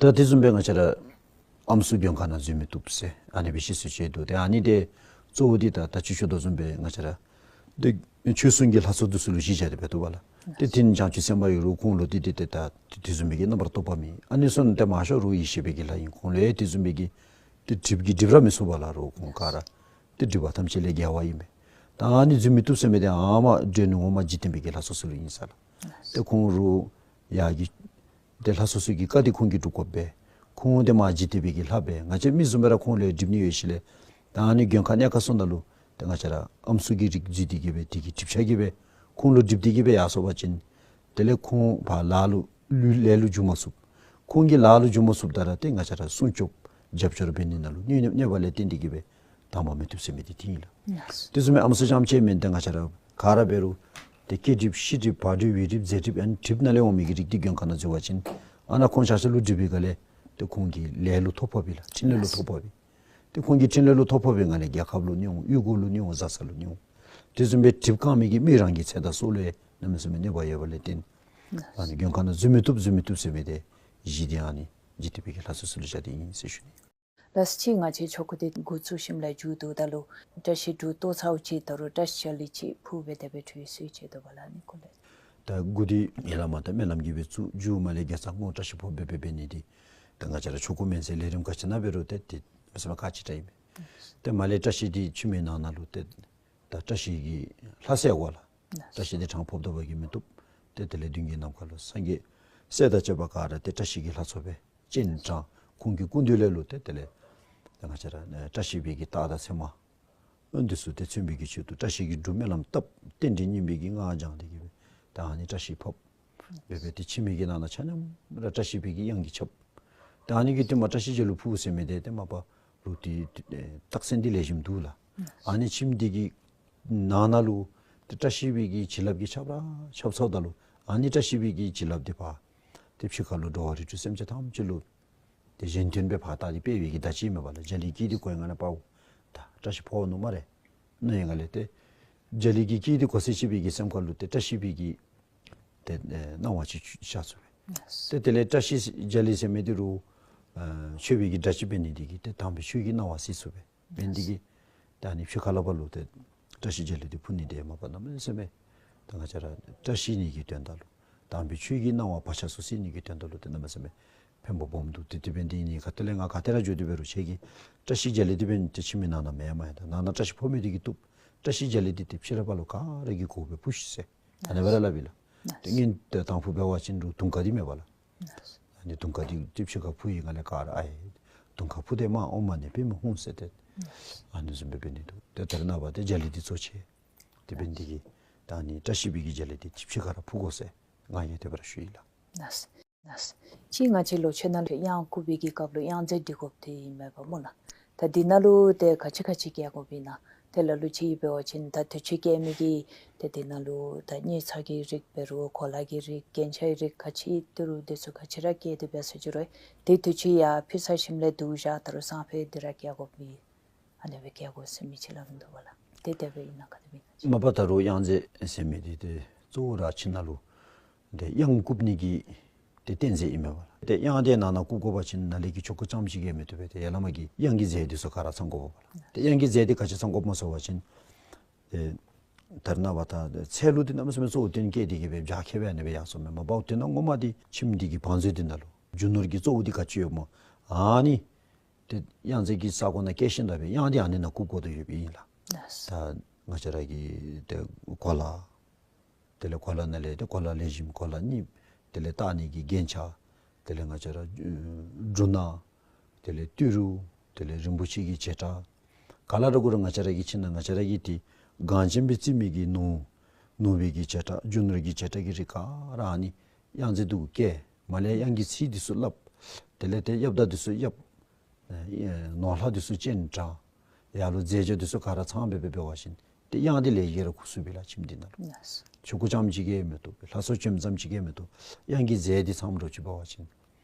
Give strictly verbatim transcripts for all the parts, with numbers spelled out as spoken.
ད་དེ་བཟུམ་སྦེ་ང་བཅས་ར་ཨམ་སྲུ་མགོན་ཁང་ནང་འཛུལ་མི་བཏུབ་ཟེར་ཨ་ནི་སྦེ་བཤད་སྲོལ་ཅིག་འདུག། ཏེ་ཨ་ནི་འདི་གཙོ་བོ་འདི་ད་ད་ཅི་ཞུ་དོ་བཟུམ་སྦེ་ང་བཅས་ར་ཏེ་ཆོས་སྲུང་གི་ལྷ་ཚོགས་འདི་ཚུ་ལུ་གཞི་བཞག་སྟེ་འབད་དོ་བ་ལགས། ཏེ་དེ་ནི་བྱང་ཆུབ་སེམས་དཔའ་ཨིན་རུང་ཁོང་ལུ་ཏེ་ཏེ་ཏེ་ད་དེ་བཟུམ་མའི་གི་རྣམ་པར་རྟོག་པ་མེད། ཨ་ནི་ཚུ་ནི་ཏེ་མང་ཤོས་ར་ཡེ་ཤེས་པའི་གི་ལྷ་ཨིན། ཁོང་ལུ་ཡང་དེ་བཟུམ་མའི་གི་ཏེ་གྲིབ་ཀྱིས་སྒྲིབ་ར་མི་ཚུགས་པས་ལགས། རོགས་ཁོང་ག་ར་ཏེ་སྒྲིབ་པ་ཐམས་ཅད་ལས་རྒྱལ་བ་ཨིན་པས། ད་ཨ་ནི་འཛུལ་མི་བཏུབ་ཟེར་མི་འདི་ཨ་མ་འདྲེན་ནི་ངོ་མ་འཇིག་རྟེན་པའི་གི་ལྷ་ཚོགས་ཚུ་ལུ་ཨིན་ས་ལགས། ཏེ་ཁོང་ར་ཡར་གྱི་ཏེ་ལྷ་ཚོགས་ཚུ་གི་བཀའ་འདི་ཁོང་གིས་སྒྲུབ་དགོ་པས། ཁོང་འདི་མར་འཇིག་རྟེན་པའི་གི་ལྷ་སྦེ་ང་བཅས་མི་བཟུམ་སྦེ་ར་ཁོང་ལུ་སྒྲིབ་ནི་ཡོད་ཞིནམ་ལས་ད་ཨ་ནི་མགོན་ཁང་གནས་ཁང་ཚུ་ནང་ལུ་ཏེ་ང་བཅས་ར་ཨམ་སྲུ་གི་རིགས་འཛུལ་ཏེ་གི་སྦེ་དེ་གི་གྲིབ་ཆགས་ཀྱིས་སྦེ་ཁོང་ལུ་སྒྲིབ་སྟེ་གི་སྦེ་ཡར་སོང་པ་ཅིན་དེ་ལས་ཁོང་ཕར་ལཱ་ལུ་ལུ་ལས་ལུ་འཇུག་མ་ཚུགས། ཁོང་གིས་ལཱ་ལུ་འཇུག་མ་ཚུགསཔ་ད་ར་ཏེ་ང་བཅས་ར་སྲུང་སྐྱོབ་རྒྱབ་སྐྱོར་འབད་ནི་ནང་ལུ་གནོད་གནོད་པ་ལས་བརྟེན་ཏེ་གི་སྦེ་དམ་པ་མི་བཏུབ་ཟེར་མི་འདི་དེ་ཨིན་ལགས། དེ་བཟུམ་མའི་ཨམ་སྲུ་རྐྱངམ་ཅིག་མེན་ཏེ་ང་བཅས་ར་ག་ར་འབད་རུང་ཏེ་སྐྱེ་གྲིབ་ཤི་གྲིབ་བག་གྲིབ་འི་གྲིབ་ཟས་གྲིབ་ཨ་ནི་གྲིབ་ནང་ལས་འོང་མི་གི་རིགས་འདི་མགོན་ཁང་ནང་འཛུལ་བ་ཅིན་ཨ་ནཱ་ཁོང་ཆ་ཁྱབ་ལུ་གྲིབ་པའི་སྒང་ལས་ཏེ་ཁོང་གི་ལས་ལུ་ཐོ་ཕོགཔ་ཨིན་ལགས། འཕྲིན་ལས་ལུ་ཐོ་ཕོགཔ་ཨིན། ཏེ་ཁོང་གི་འཕྲིན་ལས་ལུ་ཐོ་ཕོག་པའི་སྒང་ལས་རྒྱལ་ཁབ་ལུ་གནོད་འོང་། གཡུས་སྒོ་ལུ་གནོད་འོང་། བཟའ་ཚང་ལུ་གནོད་འོང་། དེ་བཟུམ་སྦེ་གྲིབ་བཀང་མི་གི་མི་རང་གི་ཚེ་དང་སྲོག་ལུ་ཡང་གནམ་མེད་ས་མེད་གནོད་པ་ཡོདཔ་ལས་བརྟེན་ཨ་ནི་མགོན་ཁང་ནང་འཛུལ་མི་བཏུབ་འཛུལ་མི་བཏུབ་ཟེར་མི་འདི་གཞི་འདི་ཨ་ནི་འཇིག་རྟེན་པའི་གི་ལྷ་ཚོགས་ཚུ་ལུ་བཞག་སྟེ་ཨིན་ཟེར་ཞུ་ནི། ལགས་སོ། ཅིག་ང་བཅས་ཆོ་ག་འདི་འགོ་བཙུགས་ཞིནམ་ལས་མཇུག་བསྡུཝ་ད་ལུ་བཀྲ་ཤིས་འབྲུ་གཏོར་ཚརཝ་ཅིག་ད་རུང་བཀྲ་ཤིས་རྒྱ་གླིང་ཅིག་ཕུལ་སྦེ་དེ་སྦེ་གྲོལ་སྲོལ་ཅིག་འདུག་པ་ལགས། ཨ་ནི་སྐོར་ལས། ད་འགོ་འདི་ཡར་ལས་མར་ད་སྨོན་ལམ་གྱིས་སྦེ་བཙུགས། མཇུག་མ་ལས་དགེ་རྩ་བསྔོ་བཀྲ་ཤིས་ཕབ་སྦེ་འབད་འབད་ནི་འདི་ད་ང་བཅས་ར་ཆོ་ག་མེན་ཟེར་ལས་རིམ་ག་ཅི་ནང་འབད་རུང་ཏེ་ཏེ་མེན་ཟེར་མ་ག་ཅི་དྲག་ཨིན་པས། ཏེ་མར་ལས་བཀྲ་ཤིས་འདི་ཁྱིམ་གྱི་ནང་ན་ལུ་ཏེ་ད་བཀྲ་ཤིས་ཀྱི་ལྷ་གསལ་དགོ་ལགས། བཀྲ་ཤིས་འདི་དྲང་ཕབ་ཏོག་པ་གིས་མི་བཏུབ། ཏེ་དེ་ལས་མདུན་གྱི་ནམ་མཁའ་ལུ་སངས་རྒྱས་སྲས་དང་བཅས་པ་ག་ར་ཏེ་བཀྲ་ཤིས་ཀྱི་ལྷ་ཚོགས་སྦེ་སྤྱན་དྲངས། ཁོང་གི་སྐུ་མདུན་ལས་ལུ་ཏེ་དེ་ལས་ད་ང་བཅས་ར་བཀྲ་ཤིས་པའི་གི་རྟགས་དང་མཚན་མ་འདི་ཚུ་ཏེ་མཚོན་པའི་གི་ཆེད་དུ་བཀྲ་ཤིས་ཀྱི་འབྲུ་སྨོན་ལམ་བཏབ། རྟེན་འབྲེལ་སྙིང་པོའི་གི་སྔགས་བགྱང་སྟེ་གི་སྦེ་ད་ཨ་ནི་བཀྲ་ཤིས་ཕབ། འབད་འབད་དེ་ཁྱིམ་གྱི་ནང་ན་ཆ་མཉམ་ར་བཀྲ་ཤིས་པའི་གི་གཡང་གིས་ཁྱབ། ད་ཨ་ནི་གི་དེ་མ་བཀྲ་ཤིས་རྒྱ་གླིང་ཕུལ་ཟེར་མི་འདི་ཏེ་མ་པ་ལུ་ཏེ་རྟགས་མཚན་འདི་ལེགས་ཤོམ་འདུག་ལགས། ཨ་ནི་ཁྱིམ་འདི་གི་ནང་ན་ལུ་ཏེ་བཀྲ་ཤིས་པའི་གི་བྱིན་རླབས་ཀྱིས་ཁྱབ་ར་ཁྱབ་སོངམ་ད་ལུ་ཨ་ནི་བཀྲ་ཤིས་པའི་གི་བྱིན་རླབས་འདི་ཕར་ཏེ་ཕྱི་ཁ་ལུ་འགྲོ་བ་རིགས་དྲུག་སེམས་ཅན་ཐམས་ཅད་ལུ་ཏེ་གཞན་དོན་སྦེ་ཕར་ད་འདི་སྤེལ་བའི་གི་བརྡ་ཅིག་མས་པ་ལགས། རྒྱ་གླིང་སྐད་འདི་གོ་བའི་སྒང་ནང་པའོ་ད་བཀྲ་ཤིས་ཕོག་ནུག་སྨ་རེ་མནོ་བའི་སྒང་ལས་ཏེ་རྒྱ་གླིང་གི་སྐད་འདི་གོ་ཚད་ཅིག་པའི་གི་སེམས་ཁ་ལུ་ཏེ་བཀྲ་ཤིས་པའི་གི་ཏེ་ཨེ་སྣང་བ་ཅིག་ཤར་ཚུགས་པས། ཏེ་དེ་ལས་བཀྲ་ཤིས་རྒྱ་གླིང་ཟེར་མི་འདི་རུང་ཨེ་མཆོད་པའི་གི་སྒྲ་ཅིག་འབད་ནི་འདི་གིས་ཏེ་དམ་པའི་ཆོས་ཀྱི་སྣང་བ་སད་ཚུགས་པས། འབད་ནི་འདི་གིས་ད་ཨ་ནི་ཕྱི་ཁ་ལས་ཕར་ལུ་ཏེ་བཀྲ་ཤིས་རྒྱ་གླིང་འདི་ཕུལ་ནི་འདི་མ་པ་གནམ་མེད་ས་མེད་ད་ང་བཅས་ར་བཀྲ་ཤིས་ནི་གི་དོན་དག་ལུ་དམ་པའི་ཆོས་ཀྱི་སྣང་བ་བག་ཆགས་ཚུ་སད་ནི་གི་དོན་དག་ལུ་ཏེ་གནམ་མེད་ས་མེད་ཕན་པ་སྦོམ་འདུག། ཏེ་དེ་འབད་ནི་འདི་གིས་ག་ཏེ་ལས་ང་ག་ཏེ་ར་འགྱོ་སྟེ་འབད་རུང་ཁྱེད་ཀྱིས་བཀྲ་ཤིས་རྒྱ་གླིང་འདི་འབད་ནི་ཏེ་ཁྱིམ་གྱི་ནང་ན་མེན་མས། ད་ནང་ན་བཀྲ་ཤིས་ཕོག་མི་འདི་གིས་བཏུབ། བཀྲ་ཤིས་རྒྱ་གླིང་འདི་ཏེ་ཕྱི་ར་ཕར་ལུ་ག་ར་གིས་གོཝ་སྦེ་ཕུལ་ཤིག་ཟེར་ཨ་ནི་སྦེ་ར་སླབ་ཨིན་ལགས། ཏེ་ངན་ཏེ་དང་ཕུ་འབད་བ་ཅིན་རུང་དུང་དཀར་འདི་མས་པ་ལགས། ཨ་ནི་དུང་དཀར་འདི་ཏེ་ཕྱི་ཁར་ཕུལ་བའི་སྒང་ལས་ག་ར་ཨའེ་དུང་དཀར་ཕུ་དེ་མ་ཨོཾ་མ་ཎི་པདྨེ་ཧཱུྃ་ཟེར་ཏེ་ཨ་ནི་བཟུམ་སྦེ་འབད་ནི་འདུག། ཏེ་ད་རེས་ནངས་པ་ཏེ་རྒྱ་གླིང་འདི་གཙོ་ཆེ། དེ་འབད་ནི་འདི་གིས་ད་ཨ་ནི་བཀྲ་ཤིས་པའི་གི་རྒྱ་གླིང་འདི་ཅིག་ཕྱི་ཁར་ར་ཕུལ་དགོ་ཟེར་ང་གིས་དེ་སྦེ་ར་ཞུ་ཡི་ལགས། ལགས་སོ། ལགས་སོ། ཅིག་ང་བཅས་ལོ་མཆོད་ནང་ལུ་གཡང་བཀུག་པའི་གི་སྐབས་ལུ་གཡང་རྫས་འདི་དགོཔ་འདི་ཨིན་མས་པ་སྨོ་ལགས། ད་འདི་ནང་ལུ་ཏེ་ག་ཅི་ག་ཅི་བཀལ་དགོཔ་ཨིན་ན། ཏེ་ལ་ལུ་ཅིག་འབད་བ་ཅིན་ད་དུས་ཅི་བཀལ་མི་གི་ཏེ་འདི་ནང་ལུ་ད་ཉེ་ཚན་གྱི་རིགས་འབད་རུང་གོ་ལ་གི་རིགས་རྒྱན་ཆ་གི་རིགས་ག་ཅི་ཏི་རུ་འདི་ཚུ་ག་ཅི་ར་བཀལ་ཏེ་འབད་ཟེར་ཞུ་རུང་ཏེ་དུས་ཅི་ཡར་ཕུལ་ཚར་ཞིནམ་ལས་བསྡུ་བཞག་ད་རུང་སང་ཕོད་འདི་ར་བཀལ་དགོཔ་ཨིན། ཨ་ནི་སྦེ་བཀལ་དགོ་ཟེར་མི་ཅིག་སླབ་མི་འདུག་པ་ལགས། ཏེ་དེ་སྦེ་ཨིན་ན་ག་དེ་སྦེ་ཨིན་ན། མ་པ་ད་རུང་གཡང་རྫས་ཟེར་མི་འདི་ཏེ་གཙོ་བོ་ར་ཁྱིམ་ནང་ལུ་ཏེ་གཡང་བཀུག་ནི་གི་ཏེ་རྟེན་རྫས་ཨིན་མས་པ་ལགས། ཏེ་གཡང་འདི་ནང་ན་བཀུག་དགོ་པ་ཅིན་ནཱ་ལས་ཀྱི་ཆོ་ག་རྐྱངམ་ཅིག་གིས་མི་བཏུབ་པས། ཏེ་ཡར་ལས་མར་གྱི་གཡང་གི་རྫས་འདི་ཚུ་ག་ར་ཚང་དགོ་པས་པ་ལགས། ཏེ་གཡང་གི་རྫས་འདི་ག་ཅི་ཚང་དགོཔ་སྨོ་ཟེར་བ་ཅིན་ཏེ་ད་རེས་ནངས་པ་ད་ཚལ་ལུ་འདི་གནམ་མེད་ས་མེད་གཙོ་བོ་བཏོན་བཀལ་ཏེ་གི་སྦེ་བྱ་ཁྱེར་སྦེ་ཨ་ནི་སྦེ་ཡར་སོངམ་མས། མ་པ་འོ་དེ་ནང་ངོ་མ་འདི་ཁྱིམ་འདི་གི་བང་མཛོད་འདི་ནང་ལུ་རྒྱུ་ནོར་གྱི་གཙོ་བོ་འདི་ག་ཅི་ཡོདཔ་སྨོ་ཨ་ནི་ཏེ་གཡང་རྫས་ཀྱི་ས་གོ་ནང་བཀལ་ཞིནམ་ལས་སྦེ་གཡང་འདི་ཨ་ནི་ནང་བཀུག་དགོ་དོ་ཡོདཔ་ཨིན་ལགས། ལགས་སོ། ད་ང་བཅས་ར་གི་ཏེ་གོ་ལ། དེ་ལས་གོ་ལ་ནང་ལས་ཏེ་གོ་ལ་ལེགས་ཤོམ་གོ་ལ་གཉིས། དེ་ལས་བཏགས་ནི་གི་རྒྱན་ཆ། དེ་ལས་ང་བཅས་ར་ཨེ་འབྲུ་སྣ། དེ་ལས་ཏི་རུ། དེ་ལས་རིན་པོ་ཆེ་གི་བྱེ་བྲག། ག་ལ་ར་དགོ་རུང་ང་བཅས་ར་གི་ཁྱིམ་ནང་ང་བཅས་ར་གིས་ཏེ་གང་ཅན་སྦེ་བརྩི་མི་གི་ནོར་ནོར་བུ་གི་བྱེ་བྲག་རྒྱུ་ནོར་གྱི་བྱེ་བྲག་གི་རིགས་ག་ར་ཨ་ནི་གཡང་རྫས་འདི་གུ་བཀལ། མར་ལས་གཡང་གི་ཚིག་འདི་ཚུ་སླབ། དེ་ལས་ཏེ་གཡབ་དར་འདི་ཚུ་གཡབ། ཨེ་ནོར་ལྷ་འདི་ཚུ་སྤྱན་དྲངས། ཡར་ལུ་རྫས་སྦྱོར་འདི་ཚུ་ག་ར་ཚང་སྦེ་སྦེ་འབད་བ་ཅིན་ཏེ་གཡང་འདི་ལེགས་ཤོམ་ར་བཀུག་ཚུགས་པས་ལགས་ཁྱིམ་འདི་ནང་ལུ། ལགས་སོ། ཆོ་ག་རྐྱངམ་ཅིག་གིས་མི་བཏུབ། ལྷ་ཚོགས་བྱོནམ་ཙམ་ཅིག་གིས་མི་བཏུབ། གཡང་གི་རྫས་འདི་ཚངམ་འགྱོ་ཚུགས་པ་ཅིན་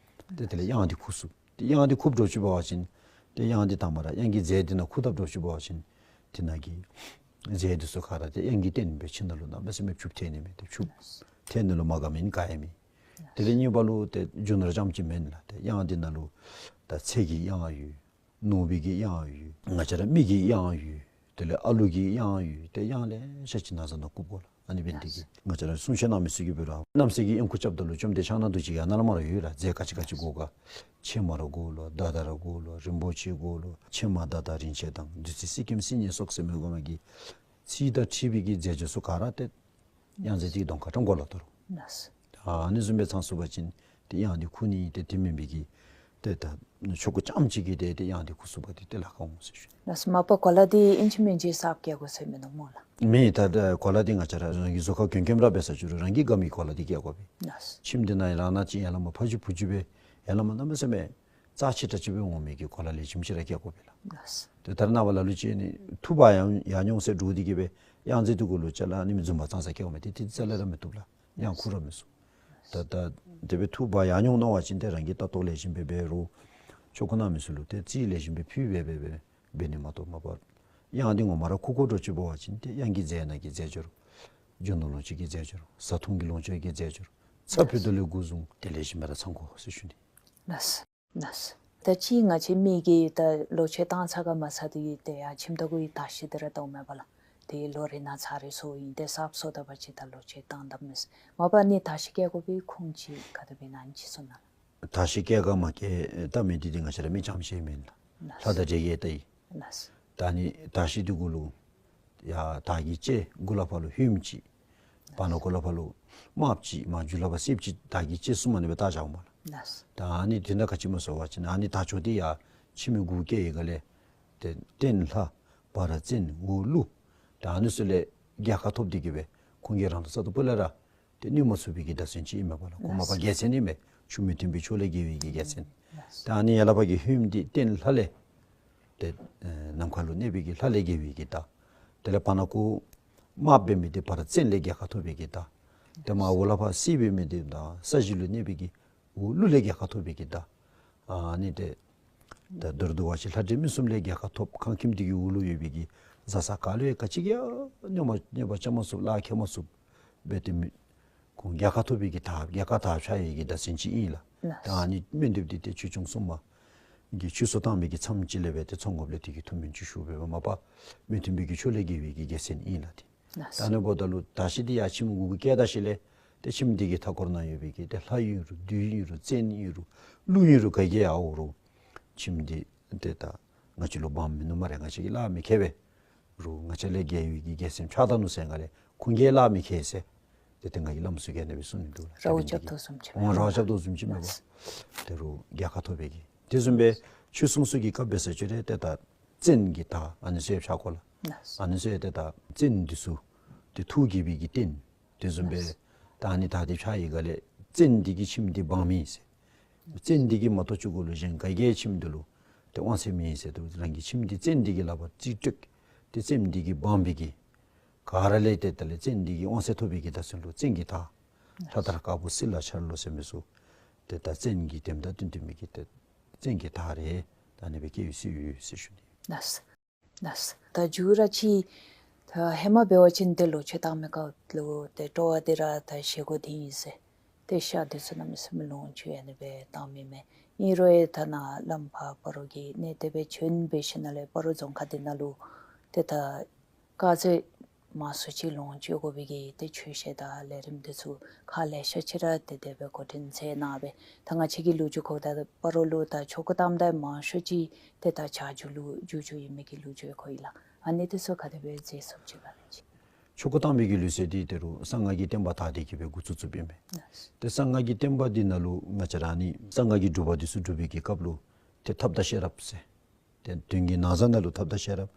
ཏེ་དེ་ལས་གཡང་འདི་བཀུག་ཚུགས། ཏེ་གཡང་འདི་བཀུག་འགྱོ་ཚུགས་པ་ཅིན་ཏེ་གཡང་འདི་དང་པ་ར་གཡང་གི་རྫས་འདི་ནང་བཀུག་ད་འགྱོ་ཚུགས་པ་ཅིན་དེ་ནང་གི་རྫས་འདི་ཚུ་ག་ར་ཏེ་གཡང་གི་རྟེན་སྦེ་ཁྱིམ་ནང་ལུ་གནམ་མེད་ས་མེད་ཕྱུགཔོ་ཐོན་ནི་མས། ཏེ་ཕྱུགཔོ་ཐོན་ནི་ལུ་མ་དགའ་མི་ནི་ག་ཡང་མེད། དེ་ལས་གཉིས་པ་ལུ་ཏེ་རྒྱུ་ནོར་རྐྱངམ་ཅིག་མེན་ལགས། ཏེ་གཡང་འདི་ནང་ལུ་ད་ཚེ་གི་གཡང་ཡོད། ནོར་བུ་གི་གཡང་ཡོད། ང་བཅས་ར་མི་གི་གཡང་ཡོད། དེ་ལས་ཨ་ལུ་གི་གཡང་ཡོད། ཏེ་གཡང་ལེ་ཤ་ཅིག་ན་བཟའ་ནང་བཀུག་དགོ་ལགས། ཨ་ནི་འབད་ནི་དེ་གིས་ང་བཅས་ར་གསུང་བཤད་གནང་མི་ཚུ་གིས་འབད་རུང་རྣམ་སྲས་ཀྱི་གཡང་འགུགས་རྐྱབ་ད་ལུ་བཅོམ་ལྡན་ཕྱག་ན་རྡོ་རྗེ་གི་ཡང་ན་ལས་མར་ཡོད་ལགས། རྫས་ག་ཅི་ག་ཅི་དགོ་ག། ཕྱེ་མར་དགོ་ལོ། མདའ་དར་དགོ་ལོ། རིན་པོ་ཆེ་དགོ་ལོ། ཕྱེ་མར་མདའ་དར་རིན་ཆེན་དང་བདུད་རྩི་གསེར་སྐྱེམས་སིལ་སྙན་སོགས་ཟེར་མི་གོ་མ་གི་ཚིག་དང་འཁྲིལ་བའི་གི་རྫས་སྦྱོར་ཚུ་ག་ར་ཏེ་གཡང་རྫས་དེ་གི་གདོང་ཁར་བཀྲམ་དགོ་ལགས། ད་རུང་ལགས། ཨ་ནི་བཟུམ་སྦེ་ཚང་ཚུགས་པ་ཅིན་ཏེ་གཡང་འདི་འགུགས་ནི་ཏེ་དེ་མེན་པའི་གི་ཏེ་ད་ཆོ་ག་རྐྱངམ་ཅིག་གིས་ཏེ་ཏེ་གཡང་འདི་འགུགས་ཚུགས་པ་འདི་ཏེ་ལཱ་ཁག་འོང་ཟེར་ཞུ་ནི། ལགས། མ་པ་གོ་ལ་འདི་ཨིན་ཅི་མིན་ཅི་གསརཔ་བཀལ་དགོ་ཟེར་མི་ནུག་སྨོ་ལགས། མེན། ད་ད་གོ་ལ་འདི་ང་བཅས་ར་རང་གི་གཟུགས་ཁར་གྱོན་གྱོནམ་ར་འབད་ས་ཅིག་རུང་རང་གི་དགའ་མི་གོ་ལ་འདི་བཀལ་དགོ་པས། ལགས། ཁྱིམ་འདི་ནང་རང་ནང་ཅིག་ཡར་ལས་མར་ཕ་ཇུ་བུ་ཇུ་སྦེ་ཡར་ལས་མར་གནམ་མེད་ས་མེད་རྩ་ཆེ་དྲགས་ཅིག་སྦེ་འོང་མི་གི་གོ་ལ་ལེགས་ཤོམ་ཅིག་ར་བཀལ་དགོ་པས་ལགས། ལགས། ཏེ་ད་རེས་ནངས་པ་ལ་ལུ་ཅིག་ནི་ཐུག་པ་ཡང་ཡང་ཉོ་ཟེར་འདྲོག་སྟེ་གིས་སྦེ་གཡང་རྫས་འདི་གུ་ལུ་ཅ་ལ་ཨ་ནི་མི་རྫུན་པ་ཙང་ཙང་བཀལཝ་མས། ཏེ་དེ་རྩ་ལས་ར་མི་བཏུབ་ལགས། གཡང་འགུགས་ར་མི་ཚུགས། ད་ད་དེ་སྦེ་ཐུག་པ་ཡང་ཉོ་མནོ་བ་ཅིན་ཏེ་རང་གིས་ལྟ་རྟོག་ལེགས་ཤོམ་སྦེ་འབད་རུང་ཆོ་ག་གནང་མི་ཚུ་ལུ་ཏེ་རྩིས་ལེགས་ཤོམ་སྦེ་ཕུལ་སྦེ་འབད་འབད་འབད་ནི་མ་གཏོགས་མ་པ་གཡང་འདི་ངོ་མ་ར་འགུགས་དགོ་འདྲཝ་ཅིག་འབད་བ་ཅིན་ཏེ་གཡང་གི་རྫས་ནང་གི་རྫས་སྦྱོར། རྒྱུ་ནོར་ལོངས་སྤྱོད་ཀྱི་རྫས་སྦྱོར། བཟའ་འཐུང་གི་ལོངས་སྤྱོད་ཀྱི་རྫས་སྦྱོར། ཚ་ཕུད་དོ་ལས་འགོ་བཟུང་ཏེ་ལེགས་ཤོམ་སྦེ་ར་ཚང་དགོ་ཟེར་ཞུ་ནི། ལགས། ལགས། ད་ཅི་ང་བཅས་མི་གིས་ད་ལོ་མཆོད་བཏང་ཚར་ག་མ་ཚར་དེ་གིས་ཏེ་ཡར་ཁྱིམ་བདག་གུ་ཡང་དར་ཤིང་འདི་ར་བཏོག་མས་པ་ལགས། ཏེ་ལོ་རེ་ནང་ཚར་རེ་སོང་ཨིན། ཏེ་གསརཔ་སོང་ད་པ་ཅིན་ད་ལོ་མཆོད་བཏང་ད་མས། མ་པ་ཨ་ནི་དར་ཤིང་བཀལ་དགོ་པའི་ཁུངས་ཅིག་ག་དེ་སྦེ་ཨིན་ན་ཅིག་གསུང་གནང་ལགས། དར་ཤིང་བཀལ་ག་མ་བཀལ་བལྟ་མི་འདི་ཏེ་ང་བཅས་ར་མི་རྐྱངམ་ཅིག་མེན་ལགས། ལགས། ལྷ་དང་འདྲེ་གིས་བལྟ་ཡི། ལགས། ད་ཨ་ནི་དར་ཤིང་འདི་གུ་ལུ་ཡར་དར་གྱི་ལྕེ་གུ་ལས་ཕར་ལུ་ཧོནམ་ཅིག། བར་ན་གུ་ལས་ཕར་ལུ་དམརཔོ་ཅིག། མར་མཇུག་ལས་ཕར་སེརཔོ་ཅིག། དར་གྱི་ལྕེ་གསུམ་ཨ་ནི་སྦེ་བཏགས་བཞགཔ་མས་ལགས། ལགས། ད་ཨ་ནི་དོན་དག་ག་ཅི་སྨོ་ཟེར་བ་ཅིན་ཨ་ནི་དར་ལྕོག་འདི་ཡར་ཁྱིམ་གྱི་གུ་བཀལ་བའི་སྒང་ལས་ཏེ་སྟེང་ལྷ་བར་བཙན་འོག་ཀླུ། ད་ཨ་ནི་ཚུ་ལས་རྒྱལ་ཁ་ཐོབ་སྟེ་གིས་སྦེ་ཁོང་གིས་རང་ལུ་ས་ཐོབ་པོ་ལས་ར་ཏེ་གནོད་མ་ཚུགས་པའི་གི་བརྡ་མཚོན་ཅིག་ཨིན་མས་པ་ལགས། ཁོ་མ་པ་རྒྱལ་མཚན་ཨིན་མས། ཆོས་མི་མཐུན་པའི་ཕྱོགས་ལས་རྒྱལ་བའི་གི་རྒྱལ་མཚན། ད་ཨ་ནི་ཡར་ལས་ཕར་གྱི་ཧོནམ་འདི་སྟེང་ལྷ་ལས་ཏེ་ཨེ་ནམ་མཁའ་ལུ་གནས་པའི་གི་ལྷ་ལས་རྒྱལ་བའི་གི་བརྡ། དེ་ལས་བར་ན་གུ་དམརཔོ་འབད་མི་འདི་བར་བཙན་ལས་རྒྱལ་ཁ་ཐོབ་པའི་གི་བརྡ། ཏེ་མར་འོག་ལས་ཕར་སེརཔོ་འབད་མི་འདི་ད་ས་གཞི་ལུ་གནས་པའི་གི་འོག་ཀླུ་ལས་རྒྱལ་ཁ་ཐོབ་པའི་གི་བརྡ། ཨ་ནི་ཏེ་ད་མདོར་བསྡུ་བ་ཅིན་ལྷ་འདྲེ་མི་གསུམ་ལས་རྒྱལ་ཁ་ཐོབ། ཁང་ཁྱིམ་འདི་གི་འོག་ལུ་ཡོད་པའི་གི་བཟའ་ཚང་ག་ལུ་ཡང་ག་ཅི་གིས་ཡང་གནོད་མ་གནོད་པ་རྐྱབ་མ་ཚུགས། ལཱ་ཁག་མ་ཚུགས། འབད་དེ་མི་ཁོང་རྒྱལ་ཁ་ཐོབ་པའི་གི་དར་རྒྱལ་ཁ་དར་འཕྱར་བའི་གི་བརྡ་མཚོན་ཅིག་ཨིན་ལགས། ལགས། ད་ཨ་ནི་སྨོན་འདེབས་འདི་ཏེ་ཆོས་སྐྱོང་སྲུང་མ་གིས་མཆོད་གསོལ་བཏང་མི་གི་མཚམས་ཅིག་ལས་སྦེ་ཏེ་ཚོགས་དགོཔ་ལས་དེ་གི་ཐུགས་སྨོན་ཅིག་ཞུ་འབདཝ་མ་པ་མི་མཐུན་པའི་གི་ཕྱོགས་ལས་རྒྱལ་བའི་གི་རྒྱལ་མཚན་ཨིན་ལགས་ཏེ། ལགས། ད་ཨ་ནི་འབདཝ་ད་ལུ་དར་ཤིང་འདི་ཡར་ཁྱིམ་གྱི་གུ་བཀལ་ད་ཞིནམ་ལས་ཏེ་ཁྱིམ་འདི་གི་མཐའ་འཁོར་ནང་ཡོད་པའི་གི་ཏེ་ལྷ་ཨིན་རུང་བདུད་ཨིན་རུང་བཙན་ཨིན་རུང་ཀླུ་ཨིན་རུང་ག་གིས་ཡང་འོང་རུང་ཁྱིམ་འདི་ཏེ་ད་ང་བཅས་ལུ་དབང་མིན་ནུག་སྨ་རེ། ང་བཅས་ཀྱིས་ལཱ་མི་ཁེལ་བས། རུང་ང་བཅས་ལས་རྒྱལ་བའི་གི་རྒྱལ་མཚན་འཕྱར་ད་ནུག་ཟེར་སྒང་ལས་ཁོང་གིས་ལཱ་མི་ཁེལ་ཟེར། ཏེ་ཏེ་ང་གིས་སླབ་མི་ཚུགས་ག་ཨ་ནི་སྦེ་གསུངས་ནི་འདུག་ལགས། རཝ་རྐྱབ་དོ་བཟུམ་ཅིག་མས། རཝ་རྐྱབ་དོ་བཟུམ་ཅིག་མས་པ། ལགས། ཏེ་རུང་རྒྱལ་ཁ་ཐོབ་པའི་གི། དེ་བཟུམ་སྦེ་ཆོས་སྲུང་ཚུ་གི་སྐབས་འབད་ས་ཅིག་རུང་ཏེ་ད་བཙན་གྱི་དར་ཨ་ནི་ཚུ་ཡང་འཕྱར་དགོ་ལགས། ལགས། ཨ་ནི་ཚུ་ཡང་ཏེ་ད་བཙན་འདི་ཚུ་ཏེ་ཐུགས་དགྱེས་པའི་གི་རྟེན། དེ་བཟུམ་སྦེ་ད་ཨ་ནི་དར་འདི་འཕྱར་བའི་སྒང་ལས་བཙན་འདི་གིས་ཁྱིམ་འདི་འབངམ་ཨིན་ཟེར། བཙན་འདི་གིས་མ་གཏོགས་ཁྱོད་གུ་ལུ་གཞན་ག་གིས་ཁྱིམ་འདི་ལུ་ཏེ་དབང་ཚད་མེད་ཟེར། ཏེ་རང་གི་ཁྱིམ་འདི་བཙན་འདི་གི་ལག་པར་རྩིས་སྤྲོད། ཏེ་བཙན་འདི་གིས་འབངམ་འབད་གི། ག་ར་ལས་ཏེ་དེ་ལས་བཙན་འདི་གི་དབང་ཚད་ཐོབ་པའི་གི་བརྡ་མཚོན་ལུ་བཙན་གྱི་དར། ལྷ་དར་དཀར་པོ་བསིལ་ལ་འཕྱར་ལོ་ཟེར་མི་ཚུ། ཏེ་ད་བཙན་གྱི་དེམ་དང་བསྟུན་བསྟུན་མི་གི་ཏེ་བཙན་གྱི་དར་རེ་ད་ཨ་ནི་སྦེ་བཀལ་ཡི་ཟེར་ཡོད་ཟེར་ཞུ་ནི། ལགས། ལགས། ད་མཇུག་ར་ཅིག་ད་ཧེ་མ་འབད་བ་ཅིན་ཏེ་ལོ་མཆོད་བཏང་མི་སྐབས་ལུ་ཏེ་སྤྲོ་བ་འདི་ར་ད་བཞེས་སྒོ་འདི་ཨིན་ཟེར། ཏེ་ཤ་འདི་ཚུ་གནམ་མེད་ས་མེད་ལོངས་སྤྱོད་ཨ་ནི་སྦེ་བཏང་མི་མས། ཨིན་རུང་ཡང་ད་ནཱ་བླམ་ཕར་སྤ་རོ་གི་གནས་དེ་སྦེ་བྱོན་འབད་ཞིནམ་ལས་སྤ་རོ་རྫོང་ཁག་འདི་ནང་ལུ་ཏེ་ད་དཀར་ཟས་མང་སུ་ཅིག་ལོངས་སྤྱོད་དགོ་པའི་གི་ཏེ་ཆོས་བཤད་དང་ལས་རིམ་འདི་ཚུ་ཁག་ལེ་ཤ་ཅིག་ར་ཏེ་དེ་སྦེ་འགོ་འདྲེན་མཛད་གནང་བས། ད་ང་བཅས་ཀྱི་ལོ་རྒྱུས་གོཝ་ད་སྤ་རོ་ལུ་ད་ཆོ་ག་བཏངམ་ད་མང་ཤོས་ཅིག་ཏེ་ད་བྱ་རྒྱུད་ལུ་འགྱུར་འགྱུརཝ་ཨིན་མི་གི་ལོ་རྒྱུས་གོ་ཡི་ལགས། ཨ་ནི་འདི་ཚུ་ག་དེ་སྦེ་མཛད་ཚུགསཔ་ཅིག་ག་ལགས། ཆོ་ག་བཏང་མི་གི་ལུགས་སྲོལ་འདི་ད་རུང་གསང་སྔགས་ཀྱི་བསྟན་པ་དར་ཏེ་གི་སྦེ་འགོ་བཙུགས་བཙུགསཔ་ཨིན་མས། ཏེ་གསང་སྔགས་ཀྱི་བསྟན་པ་འདི་ནང་ལུ་ང་བཅས་ར་ཨ་ནི་གསང་སྔགས་ཀྱི་སྒྲུབ་པ་འདི་ཚུ་སྒྲུབ་པའི་གི་སྐབས་ལུ་ཏེ་ཐབས་དང་ཤེས་རབ་ཟེར། ཏེ་དོན་གྱི་ནང་གསང་ནང་ལུ་ཐབས་དང་ཤེས་རབ།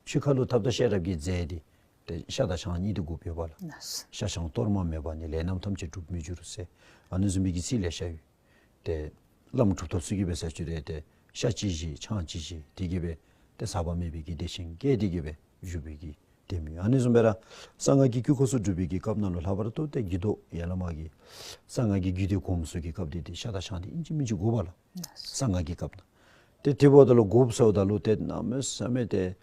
ཕྱི་ཁ་ལུ་ཐབས་དང་ཤེས་རབ་ཀྱི་རྫས་འདི་ཏེ་ཤ་དང་ཆང་གཉིས་འདི་དགོཔ་ཨིན་པས་ལགས། ལགས། ཤ་ཆང་གཏོར་མ་མེད་པར་ནི། ལས་རྣམས་ཐམས་ཅད་འགྲུབ་མི་འགྱུར་ཟེར། ཨ་ནི་བཟུམ་མའི་གི་ཚིག་ལེ་ཤ་ཡོད། ཏེ་བླམ་གྲུབ་ཐོབ་ཚུ་གིས་འབད་ས་ཅིག་རུང་ཏེ་ཤ་ཅིག་བཞེས་ཆང་ཅིག་བཞེས་ཏེ་གི་སྦེ་ཏེ་ཟག་པ་མེད་པའི་གི་བདེ་ཆེན་བསྐྱེད་དེ་གི་སྦེ་བཞུགས་པའི་གི་དེམ་ཡོད། ཨ་ནི་བཟུམ་སྦེ་ར་གསང་སྔགས་ཀྱི་དཀྱིལ་འཁོར་ཚུ་སྒྲུབ་པའི་གི་སྐབས་ནང་ལུ་ལྷག་པར་དུ་ཏེ་རྒྱུད་ཐོག་ཡར་ལས་མར་གྱི་གསང་སྔགས་ཀྱི་རྒྱུད་སྡེ་གོངམ་ཚུ་གི་སྐབས་འདི་ཏེ་ཤ་དང་ཆང་འདི་ཨིན་ཅི་མིན་ཅི་དགོ་པས་ལགས། གསང་སྔགས་ཀྱི་སྐབས་ནང་། ཏེ་དེ་འབདཝ་ད་ལུ་དགོཔ་ཟེརཝ་ད་ལུ་ཏེ་གནམ་མེད་ས་མེད་ཏེ་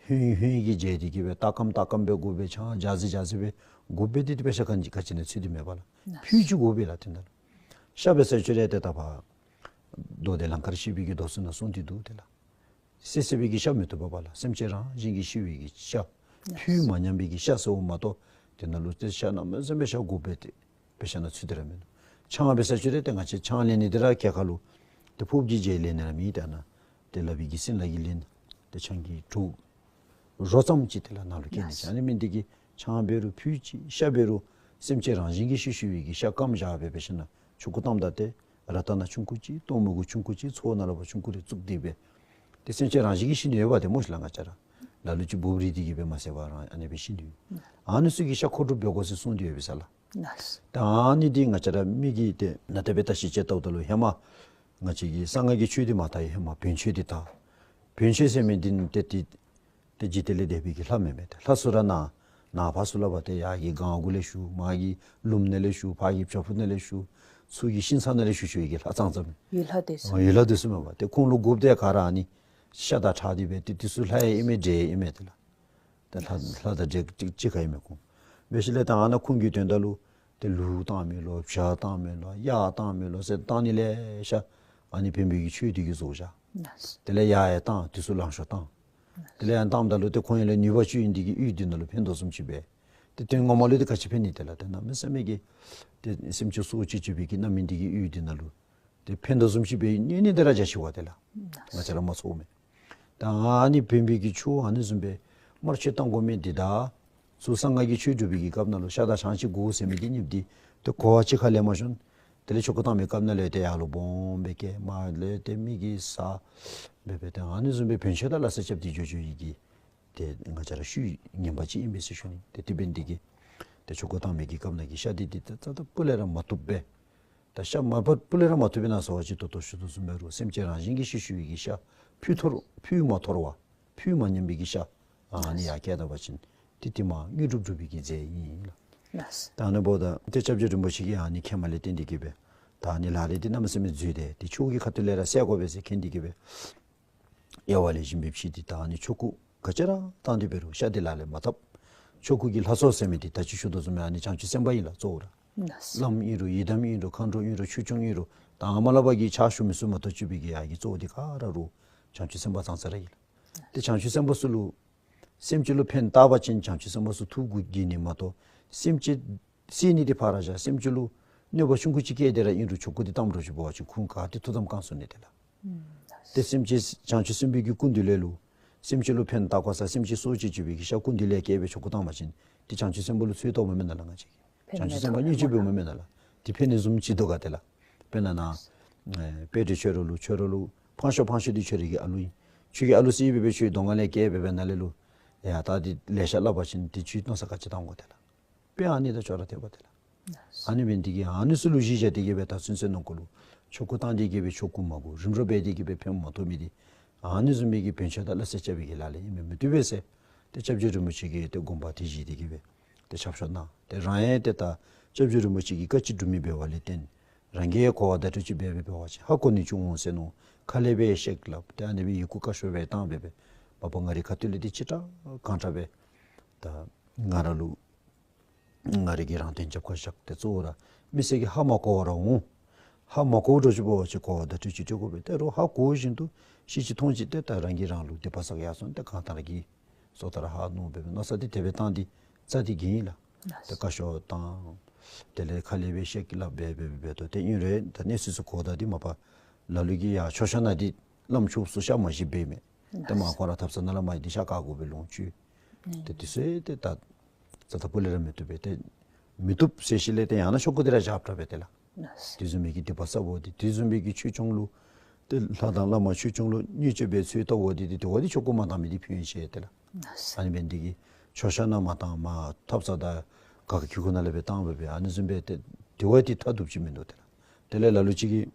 ཧོན་ཧོན་གྱིས་བྱས་ཏེ་གི་སྦེ་ཏ་ཀམ་ཏ་ཀམ་སྦེ་དགོ་པས། ཆང་ཇ་ཟི་ཇ་ཟི་སྦེ་དགོ་པས། ཏེ་དེ་སྦེ་ཤ་ཁན་གྱི་ཁ་ཅིག་ནང་ཚུད་དེ་མེད་པས་ལགས། ཕུད་ཅིག་དགོ་པས་ལགས། དེ་ནང་ལུ་ ཤ་འབད་ས་ཅིག་ར་ཏེ་ད་ཕར་མདོ་སྡེ་ལང་ཀར་གཤེགས་པའི་གི་མདོ་ཚུ་ནང་གསུངས་ཏེ་འདུག་ཏེ་ལགས། བསད་བསད་པའི་གི་ཤ་མི་བཏུབ་པས་ལགས། སེམས་ཅན་རང་བཞིན་གྱིས་ཤི་བའི་གི་ཤ། ཕུད་མ་ཉམས་པའི་གི་ཤ་ཟེརཝ་མ་གཏོགས་དེ་ནང་ལུ་ཏེ་ཤ་གནམ་མེད་ས་མེད་ཤ་དགོཔ་སྦེ་ཏེ་དཔེ་ཆ་ནང་ཚུད་དེ་ར་མིན་འདུག། ཆང་འབད་ས་ཅིག་ར་ཏེ་ང་བཅས་ཆང་ལེན་ནི་འདི་ར་ཁྱད་ཁར་ལུ་ཏེ་ཕོརཔ་གིས་བརྗེ་ལེན་ནི་ར་མེད། ཏེ་ཨ་ནཱ་ཏེ་ལག་པའི་གི་སྲིན་ལག་གིས་ལེན། ཏེ་ཆང་གི་དྲོད་རོ་ཙམ་ཅིག་དེ་ལས་ནང་ལུ་བཀལ་ནི་ཅིག། ཨ་ནི་མི་འདི་གིས་ཆང་འབད་རུང་ཕུད་ཅིག་ཤ་འབད་རུང་སེམས་ཅན་རང་བཞིན་གྱིས་ཤི་ཤི་བའི་གི་ཤ་སྐམ་བཞག་སྦེ་འབད་ཞིན་ན་ཆོ་ག་བཏངམ་ད་ཏེ་རཀྟ་ནང་ཆུང་ཀུ་ཅིག་གཏོརམ་གུ་ཆུང་ཀུ་ཅིག་ཚོགས་ནང་ལུ་ཕར་ཆུང་ཀུ་རེ་བཙུགས་ཏེ་སྦེ་ཏེ་སེམས་ཅན་རང་བཞིན་གྱིས་ཤི་ནི་ཡོདཔ་ཏེ་སྨོ་ཤིག་ལགས། ང་བཅས་ར་ལ་ལུ་ཅིག་འབུབ་རིལ་ཏེ་གི་སྦེ་མ་བསད་པར་རང་ཨ་ནི་སྦེ་ཤི་ནི་ཡོད། ཨ་ནི་ཚུ་གི་ཤ་མཁོ་སྒྲུབ་འབད་དགོ་ཟེར་གསུངས་ཏེ་ཡོད་པས་ལགས། ད་ཨ་ནི་འདི་ང་བཅས་ར་མི་གིས་ཏེ་ནཱ་ཏེ་སྦེ་བརྟག་ཞིབ་དཔྱད་བལྟཝ་ད་ལུ་ཧེ་མ་ང་བཅས་ཀྱི་གསང་སྔགས་ཀྱི་ཆོས་འདི་མ་དར་བའི་ཧེ་མ་བོན་ཆོས་འདི་དར། བོན་ཆོས་ཟེར་མི་འདི་ནི་ཏེ་ཏེ་ཏེ་འཇིག་རྟེན་ལས་འདས་པའི་གི་ལྷ་མེན་མས། ཏེ་ལྷ་ཚུ་ར་ནཱ་ནཱ་ཕར་ཚུར་ལུ་འབད་དེ་ཡར་གྱི་གངས་གུ་ལས་ཞུ་མར་གྱི་ལུངམ་ནང་ལས་ཞུ་ཕར་གྱི་བྱག་ཕུག་ནང་ལས་ཞུ་ཚུར་གྱི་ཤིང་ཚང་ནང་ལས་ཞུ་ཞུ་བའི་གི་ལྷ་ཙང་ཙང་ཨིན། ཡུལ་ལྷ་འདི་ཚུ། ཨ་ཡུལ་ལྷ་འདི་ཚུ་མས་པ། ཏེ་ཁོང་ལུ་དགོཔ་འདི་ག་ར་ཨ་ནི་ཤ་དང་ཁྲག་འདི་སྦེ་ཏེ་འདི་ཚུ་ལྷ་ཡང་ཨིན་མས་འདྲེ་ཡང་ཨིན་མས་ཏེ་ལགས། ཏེ་ལྷ་ལྷ་དང་འདྲེ་གཅིག་གཅིག་ཁར་ཨིན་མས་ཁོང་། འབད་ཞིནམ་ལས་ད་ཨ་ནཱ་ཁོང་གི་དོན་དག་ལུ་ཏེ་ལུག་བཏང་མི་ལོ་བྱ་བཏང་མི་ལོ་གཡག་བཏང་མི་ལོ་ཟེར་བཏང་ནི་ལེ་ཤ་ཨ་ནི་བོན་པོའི་གི་ཆོས་འདི་གིས་བཟོ་བཞག། དེ་ལས་གཡག་ཡང་བཏང་འདི་ཚུ་ལང་ཤོར་བཏང་། དེ་ལས་ཡང་བཏངམ་ད་ལུ་ཏེ་ཁོང་ཡང་ལས་ནུས་པ་ཅིག་ཨིན་འདི་གིས་གཡུས་འདི་ནང་ལུ་ཕན་དོ་བཟུམ་ཅིག་སྦེ། ཏེ་དོན་ངོ་མ་ལུ་ཏེ་ག་ཅི་ཕན་ནི་ཏེ་ལགས། ཏེ་གནམ་མེད་ས་མེད་ཀྱི་ཏེ་སེམས་ཅན་སྲོག་བཅད་བཅད་པའི་གི་རྣམ་སྨིན་འདི་གིས་གཡུས་འདི་ནང་ལུ་ཏེ་ཕན་དོ་བཟུམ་ཅིག་སྦེ་གནས་ནི་འདི་ར་རྒྱ་ཆེ་བ་ཏེ་ལགས། ང་བཅས་ར་མ་ཚོར་མས། ད་ཨ་ནི་བོན་པོའི་གི་ཆོས་ཨ་ནི་བཟུམ་སྦེ་དམར་མཆོད་བཏང་དགོ་མི་འདི་དང་ཚུར་གསང་སྔགས་ཀྱི་ཆོས་སྒྲུབ་པའི་གི་སྐབས་ནང་ལུ་ཤ་དང་ཆང་ཅིག་དགོ་ཟེར་མི་འདི་གཉིས་འདི་ཏེ་གོ་བ་གཅིག་ཁར་ལེན་མ་ཤོང་། དེ་ལས་ཆོ་ག་བཏང་མི་སྐབས་ནང་ལས་ཏེ་ཡར་ལུ་སྦོམ་སྦེ་བཀལ་མར་ལས་ཏེ་མི་གིས་ཟ་འབད་འབད་ཏེ་ཨ་ནི་བཟུམ་སྦེ་བོན་ཆོས་དང་སླ་བསྲེ་རྐྱབ་སྟེ་འགྱོ་འགྱོ་བའི་གི་ཏེ་ང་བཅས་ར་ཤུལ་ངན་པ་ཅིག་ཨིན་པས་ཟེར་ཞུ་ནི། ཏེ་དེ་འབད་ནི་འདི་གིས་ཏེ་ཆོ་ག་བཏང་མི་གི་སྐབས་ནང་གི་ཤ་འདི་འདི་ཏེ་རྩ་དང་སྤུ་ལས་ར་མ་བཏུབ་པས། ད་ཤ་མ་བཏུབ་སྤུ་ལས་ར་མ་བཏུབ་པས་ན་ཟེར་བ་ཅིན་ད་ལྟོ་ཞུ་དོ་བཟུམ་འབད་རུང་སེམས་ཅན་རང་བཞིན་གྱིས་ཤི་ཤི་བའི་གི་ཤ་ཕུད་འཐོར་ཕུད་མ་འཐོར་བ་ཕུད་མ་ཉམས་པའི་གི་ཤ་ཨ་ནི་ཡར་བཀལ་ད་པ་ཅིན་ཏེ་དེ་མ་དངོས་གྲུབ་སྒྲུབ་པའི་གི་རྫས་ཨིན་ལགས། ད་ཨ་ནི་འབདཝ་ད་ཏེ་སྐྱབས་རྗེ་རིན་པོ་ཆེ་གིས་ཨ་ནི་མཁྱེནམ་ལས་བརྟེན་ཏེ་གི་སྦེ་ད་ཨ་ནི་ལག་ལེན་འདི་གནམ་མེད་ས་མེད་འཛོལ་ཏེ་ཏེ་ཆོས་ཀྱི་ཁ་ཐུག་ལས་ར་བསལ་དགོ་པས་ཟེར་མཁྱེན་ཏེ་གི་སྦེ་དབྱེ་བ་ལེགས་ཤོམ་སྦེ་ཕྱེ་སྟེ་ད་ཨ་ནི་ཆོ་ག་ག་ཅི་ར་བཏང་སྟེ་འབད་རུང་ཤ་འདི་ལག་ལེན་མ་འཐབ། ཆོ་ག་གི་ལྷ་ཚོགས་ཟེར་མི་འདི་ད་ཅི་ཞུ་དོ་བཟུམ་སྦེ་ཨ་ནི་བྱང་ཆུབ་སེམས་དཔའ་ཨིན་ལགས་གཙོ་བོ་ར། བླམ་ཨིན་རུང་ཡི་དམ་ཨིན་རུང་མཁའ་འགྲོ་ཨིན་རུང་ཆོས་སྐྱོང་ཨིན་རུང་དང་པ་ལས་ཕར་གྱི་ཕྱག་ཞུ་མི་ཚུ་མ་གཏོགས་ཅིག་འབད་གི་ཡར་གྱི་གཙོ་བོ་འདི་ག་ར་རུང་བྱང་ཆུབ་སེམས་དཔའ་ཙང་ཙ་ར་ཨིན་ལགས། ཏེ་བྱང་ཆུབ་སེམས་དཔའ་ཚུ་ལུ་སེམས་ཅན་ལུ་ཕན་བཏགས་པ་ཅིན་བྱང་ཆུབ་སེམས་དཔའ་ཚུ་ཐུགས་དགྱེས་ནི་མ་གཏོགས་སེམས་ཅན་བསད་ནི་འདི་ཕར་བཞག་སེམས་ཅན་ལུ་གནོད་པ་ཆུང་ཀུ་ཅིག་བཀལ་ཏེ་ར་ཨིན་རུང་ཆོ་ག་འདི་བཏངམ་འདྲཝ་ཅིག་འབད་བ་ཅིན་ཁོང་ག་ཏེ་ཐུགས་དམ་བསྐང་ཚུགས་ནི་ཏེ་ལགས། ཏེ་སེམས་ཅན་བྱང་ཆུབ་སེམས་དཔའི་གི་སྐུ་མདུན་ལས་ལུ་སེམས་ཅན་ལུ་ཕན་བཏགས་དགོ་ས་སེམས་ཅན་སྲོག་བཅད་བཅད་པའི་གི་ཤ་སྐུ་མདུན་ལས་བཀལ་སྦེ་ཆོ་ག་བཏང་པ་ཅིན་ཏེ་བྱང་ཆུབ་སེམས་དཔའ་ལུ་ཚོད་བཏབ་མས་མེན་ན་ལགས། ང་བཅས་ཀྱིས་བྱང་ཆུབ་སེམས་དཔའ་བརྙས་བཅོས་འབདཝ་མས་མེན་ན་ལགས། དེ་ཕན་ནི་བཟུམ་ཅིག་འདུག་ག་ཏེ་ལགས། དཔེར་ན་ནཱ་ཨེ་དཔལ་སྤྲུལ་ཁྱོད་ར་ལུ་ཁྱོད་ར་ལུ་ཕངས་ཤོས་ཕངས་ཤོས་འདི་ཁྱོད་རའི་གི་ཨ་ལུ་ཨིན། ཁྱོད་ཀྱི་ཨ་ལུ་བསད་སྦེ་སྦེ་ཁྱོད་གདོང་ཁ་ལས་བཀལ་སྦེ་སྦེ་ནཱ་ལས་ལུ་ཡ་ད་འདི་ལེ་ཤ་སླབ་པ་ཅིན་ཏེ་ཁྱོད་མནོ་བསམ་ག་ཅི་བཏང་དགོ་ཏེ་ལགས། དཔེ་ཨ་ནི་དང་ཅོག་ར་འཐདཔ་ཏེ་ལགས། ཨ་ནི་འབད་ནི་འདི་གིས་ཨ་ནི་ཚུ་ལུ་གཞི་བཞག་སྟེ་གི་སྦེ་ད་ཚུན་ཚོད་ནང་འཁོད་ལུ་ཆོ་ག་བཏང་སྟེ་གི་སྦེ་ཆོ་ག་མ་གོ་རིམ་གྲོ་འབད་དེ་གི་སྦེ་ཕན་མ་ཐོགས་མི་འདི་ཨ་ནི་བཟུམ་མའི་གི་བོན་ཆོས་དང་སླ་བསྲེ་རྐྱབ་པའི་གི་ལག་ལེན་ཨིན་མས། མི་བཏུབ་པས་ཟེར་ཏེ་སྐྱབས་རྗེ་རིན་པོ་ཆེ་གིས་ཏེ་དགོངས་པ་དེ་བཞེས་ཏེ་གི་སྦེ་ཏེ་ཆབ་ཤོག་གནང་། ཏེ་རང་ཡང་ཏེ་ད་སྐྱབས་རྗེ་རིན་པོ་ཆེ་གི་བཀའ་ཅིག་སྒྲུབ་མི་འབད་བ་ལས་བརྟེན་རང་གིས་གོ་བ་བརྡ་སྤྲོད་ཅིག་འབད་འབད་འབད་བ་ཅིན་ཧ་གོ་ནི་བྱུང་འོང་ཟེར་མནོ། ཁ་ལས་སྦེ་བཤད་སླབ་ཏེ་ཨ་ནི་སྦེ་ཡི་གུ་བཀའ་ཤོག་སྦེ་བཏང་སྦེ་སྦེ་མ་པ་ང་རའི་ཁ་ཐུག་ལས་འདི་ཅི་དྲག་གང་དྲག་སྦེ་ད་ང་ར་ལུ་ང་རའི་གི་རང་དོན་རྒྱབ་ཁར་བཞག་སྟེ་གཙོ་བོ་ར་མི་སེར་གྱིས་ཧ་མ་གོ་བ་ར་འོང་། ཧ་མ་གོཝ་འདྲཝ་ཅིག་འབད་བ་ཅིན་གོ་བ་བརྡ་སྤྲོད་ཅིག་སྤྲོད་དགོ་པས། ཏེ་རོགས་ཧ་གོ་བཞིན་དུ་ཤེས་ཅི་མཐོང་ཅི་ཏེ་ད་རང་གིས་རང་ལུ་སྡིག་པ་བསགས་ཡར་སོང་། ཏེ་གང་ལྟར་གྱི་སོ་ཐར་ཧ་ནུག་སྦེ་སྦེ་མནོ་བསམ་འདི་དེ་སྦེ་བཏང་སྟེ་རྩ་འདི་གིས་ཨིན་ལགས། ཏེ་བཀའ་ཤོག་བཏང་དེ་ལས་ཁ་ལས་སྦེ་བཤད་སླབ་སྦེ་སྦེ་སྦེ་འབད་དོ། ཏེ་ཨིན་རུང་ད་གནས་ཚུལ་ཚུ་གོ་ད་འདི་མ་པ་ལ་ལུ་གིས་ཡར་མཆོད་བཤམ་ནང་འདི་བླམ་ཆོསཔ་ཚུ་ཤ་མ་བཞེས་པས་མས། ཏེ་མར་ཁོང་ར་ཐབ་ཚང་ནང་ལས་མར་འདི་ཤ་བཀག་དགོ་པའི་ལོངས་སྤྱོད། ཏེ་དེ་ཚུ་ཏེ་ད་རྩ་དང་སྤུ་ལས་ར་མི་བཏུབ་པས། ཏེ་མི་བཏུབ་ཟེར་ཞིནམ་ལས་ཏེ་ཡང་ན་ཆོ་ག་འདི་ར་བཞག་དྲག་པས་ཏེ་ལགས། དེ་བཟུམ་མའི་གི་སྡིག་པ་བསགས་པ་འདི་དེ་བཟུམ་མའི་གི་ཆོས་སྐྱོང་ལུ་ཏེ་ལྷ་དང་བླ་མ་ཆོས་སྐྱོང་ལུ་བརྙས་བཅོས་འབད་ཚུལ་བལྟཝ་འདི་ཏེ་དེ་བ་འདི་ཆོ་ག་མ་བཏང་མི་འདི་ཕན་ཡོན་ཆེ་ཏེ་ལགས། ཨ་ནི་འབད་ནི་འདི་གིས་མཆོད་བཤམ་ནང་མ་བཏང་མར་ཐབ་ཚང་དང་ག་གི་ཁུག་ནང་ལས་སྦེ་བཏང་སྦེ་སྦེ་ཨ་ནི་བཟུམ་སྦེ་ཏེ་དེ་བ་འདི་ཐབས་སྡུག་ཅིག་མིན་འདུག་ཏེ་ལགས། དེ་ལས་ལ་ལུ་ཅིག་གིས་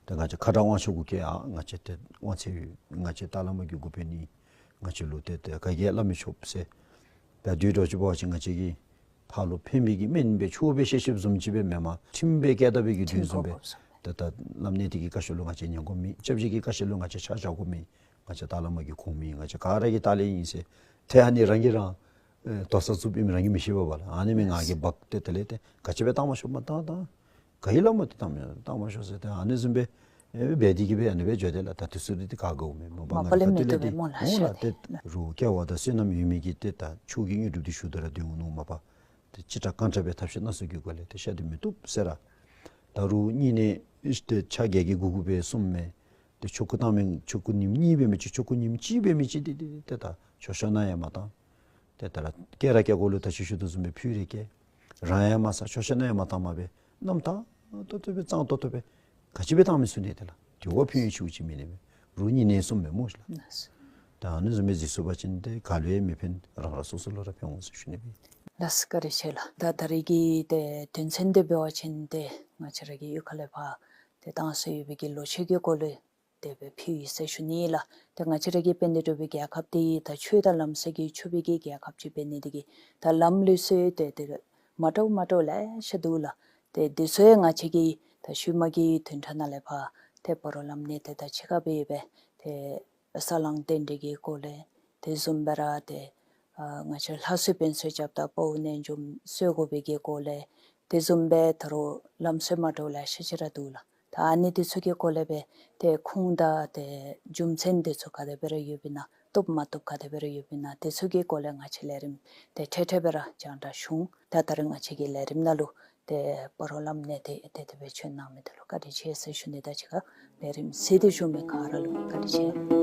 ཏེ་ང་བཅས་ཁ་དྲག་དབང་ཆོག་གུ་བཀལ་ཨ་ང་བཅས་ཏེ་དབང་ཚད་ཡོད། ང་བཅས་ཏཱ་ལ་མ་གི་འགོ་དཔོན་ཨིན། ང་བཅས་ལུ་ཏེ་ཏེ་ག་གིས་ཡང་སླབ་མི་ཆོག་ཟེར། ད་དུས་འདྲཝ་ཅིག་འབད་བ་ཅིན་ང་བཅས་ཀྱིས་ཕར་ལུ་ཕན་པའི་གི་སྨན་སྦེ་ཆོས་སྦེ་བཤད་བཤདཔ་བཟུམ་ཅིག་སྦེ་མེན་མ་ཁྲིམས་སྦེ་བཀལ་བཏང་བའི་གི་དུས་བཟུམ་སྦེ། ཏེ་ད་བླམ་གནས་བརྟན་གྱི་བཀའ་ཤོག་ལུ་ང་བཅས་ཉན་དགོཔ་མེད། སྐྱབས་རྗེ་གི་བཀའ་ཤོག་ལུ་ང་བཅས་ཕྱག་བྱ་དགོཔ་མེད། ང་བཅས་ཏཱ་ལ་མ་གི་གོངམ་ཨིན། ང་བཅས་ག་ར་གི་ཏཱ་ལ་ཨིན་ཟེར། ཏེ་ཨ་ནི་རང་གིས་རང་ཨེ་དོགས་ས་བཙུགསཔ་ཨིནམ་རང་གིས་མི་ཤེས་པས་ལགས། ཨ་ནི་མི་ང་གིས་འབག་སྟེ་དེ་ལས་ཏེ་ག་ཅི་སྦེ་བཏང་མ་ཆོགཔ་མ་བཏང་བཏང་། ག་ཡི་ལ་མོ་ཏེ་བཏང་མི་བཏང་མ་ཤོག་ཟེར། ཏེ་ཨ་ནི་བཟུམ་སྦེ་ཨེ་འབད་དེ་གིས་སྦེ་ཨ་ནི་སྦེ་འགྱོ་དེས་ལགས། ད་དུས་ཚོད་འདི་ཏེ་ག་དགོཔ་མེད། མ་པ་ང་པ་ལས་ལུ་མི་ཁ་ཐུག་ལས་བཏུབ་ཏེ་པས་སྨོ་ལགས། འོང་ལགས། ཏེ་རོགས་སྐལ་བ་དང་བསོད་ནམས་ཡོད་མི་གིས་ཏེ་ད་ཆོས་ཀྱི་དངོས་གྲུབ་འདི་ཞུ་དོ་ར་སྡོད་འོང་མནོཝ་མ་པ། ཏེ་ཅི་དྲག་གང་དྲག་སྦེ་ཐབས་ཤེས་སྣ་ཚོགས་ཀྱི་སྒོ་ལས་ཏེ་ཤ་འདི་མི་བཏུབ་ཟེར་ར། ད་རུང་སྙིང་ནས་ཏེ་ཕྱག་རྒྱ་གི་གུ་གུ་སྦེ་གསུངམ་མས། ཏེ་ཆོ་ག་བཏང་མི་ཆོ་ག་ཉིནམ་གཉིས་འབད་མི་ཅིག་ཆོ་ག་ཉིནམ་གཅིག་འབད་མི་ཅིག་ཏེ་ཏེ་ཏེ་ད་མཆོད་བཤམ་ནང་ཡང་མ་བཏང་། ཏེ་ད་ར་བསྐྱལ་ར་བསྐྱལ་དགོ་ལོ། ད་ཅི་ཞུ་དོ་བཟུམ་སྦེ་ཕུལ་རེ་བསྐྱལ། རང་ཡང་མ་ཟ། མཆོད་བཤམ་ནང་ཡང་མ་བཏང་མ་སྦེ་རྣམ་དག་ཏོག་ཏོ་སྦེ་གཙང་ཏོག་ཏོ་སྦེ་ག་ཅི་སྦེ་བཏང་མི་ཚུགས་ནི་ཏེ་ལགས། དེ་བ་ཕུལ་ཡང་ཆུང་ཅིག་མེན་ནི་མས། རོགས་སྙིང་ནད་གསུམ་མས་སྨོ་ཤིག་ལགས། ད་ཨ་ནི་བཟུམ་སྦེ་གཟིགས་ཚུགས་པ་ཅིན་ཏེ་ག་ལུ་ཡང་མི་ཕན། རང་རང་སོ་སོ་ལུ་ར་ཕན་འོང་ཟེར་ཞུ་ནི་སྦེ། ལགས་སོ། བཀའ་དྲིན་ཆེ་ལགས། ད་ད་རིས་ཀྱི་ཏེ་དོན་ཚན་འདི་འབད་བ་ཅིན་ཏེ་ང་བཅས་ར་གི་གཡུས་ཁ་ལས་ཕར་ཏེ་བཏང་སྲོལ་ཡོད་པའི་གི་ལོ་མཆོད་ཀྱི་སྐོར་ལས་དེ་སྦེ་ཕུལ་ཡི་ཟེར་ཞུ་ནི་ལགས། ཏེ་ང་བཅས་ར་གི་དཔལ་ལྡན་འབྲུག་པའི་རྒྱལ་ཁབ་འདི་ད་ཆོས་དང་ལམ་སྲོལ་གྱིས་ཕྱུག་པའི་གི་རྒྱལ་ཁབ་ཅིག་འབད་ནི་འདི་གིས་ད་ལམ་ལུགས་སྲོལ་ཏེ་ཏེ་མ་འདྲཝ་མ་འདྲཝ་ལེ་ཤ་འདུག་ལགས། ཏེ་འདི་ཚུ་ཡང་ང་བཅས་ཀྱིས་ད་ཤུལ་མ་གི་བདུན་ཕྲག་ནང་ལས་ཕར་ཏེ་སྤ་རོ་བླམ་གནས་བརྟན་དང་གཅིག་ཁར་སྦེ་སྦེ་ཏེ་ས་བསླང་རྟེན་འབྲེལ་གྱི་སྐོར་ལས་དེ་བཟུམ་སྦེ་ར་ཏེ་ཨ་ང་བཅས་ལྷ་གསོལ་བོན་གསོལ་རྐྱབ་ད་དཔའ་བོ་རྣལ་འབྱོརམ་གསོལ་དགོ་པའི་གི་སྐོར་ལས་དེ་བཟུམ་སྦེ་ད་རུང་ལམ་སྲོལ་མ་འདྲཝ་ལེ་ཤ་ཅིག་ར་འདུག་ལགས། ད་ཨ་ནི་འདི་ཚུ་གི་སྐོར་ལས་སྦེ་ཏེ་ཁུངས་དང་ཏེ་རྒྱུ་མཚན་འདི་ཚུ་ག་དེ་སྦེ་ར་ཡོདཔ་ཨིན་ན་བཏུབ་མ་བཏུབ་ག་དེ་སྦེ་ར་ཡོདཔ་ཨིན་ན་དེ་ཚུ་གི་སྐོར་ལས་ང་བཅས་ལས་རིམ་ཏེ་འཕྲལ་འཕྲལ་སྦེ་ར་རྒྱང་བསྒྲགས་ཞུ་འོང་། ད་ད་རིས་ང་བཅས་ཀྱི་ལས་རིམ་ནང་ལུ་ཏེ་སྤ་རོ་བླམ་གནས་བརྟན་དེ་དེ་སྦེ་བྱོན་གནང་མི་འདི་ལུ་བཀའ་དྲིན་ཆེ་ཟེར་ཞུ་ནི་དང་གཅིག་ཁར་ལས་རིམ་གཟིགས་ཏེ་བཞུགས་མི་ག་ར་ལུ་བཀའ་དྲིན་ཆེ།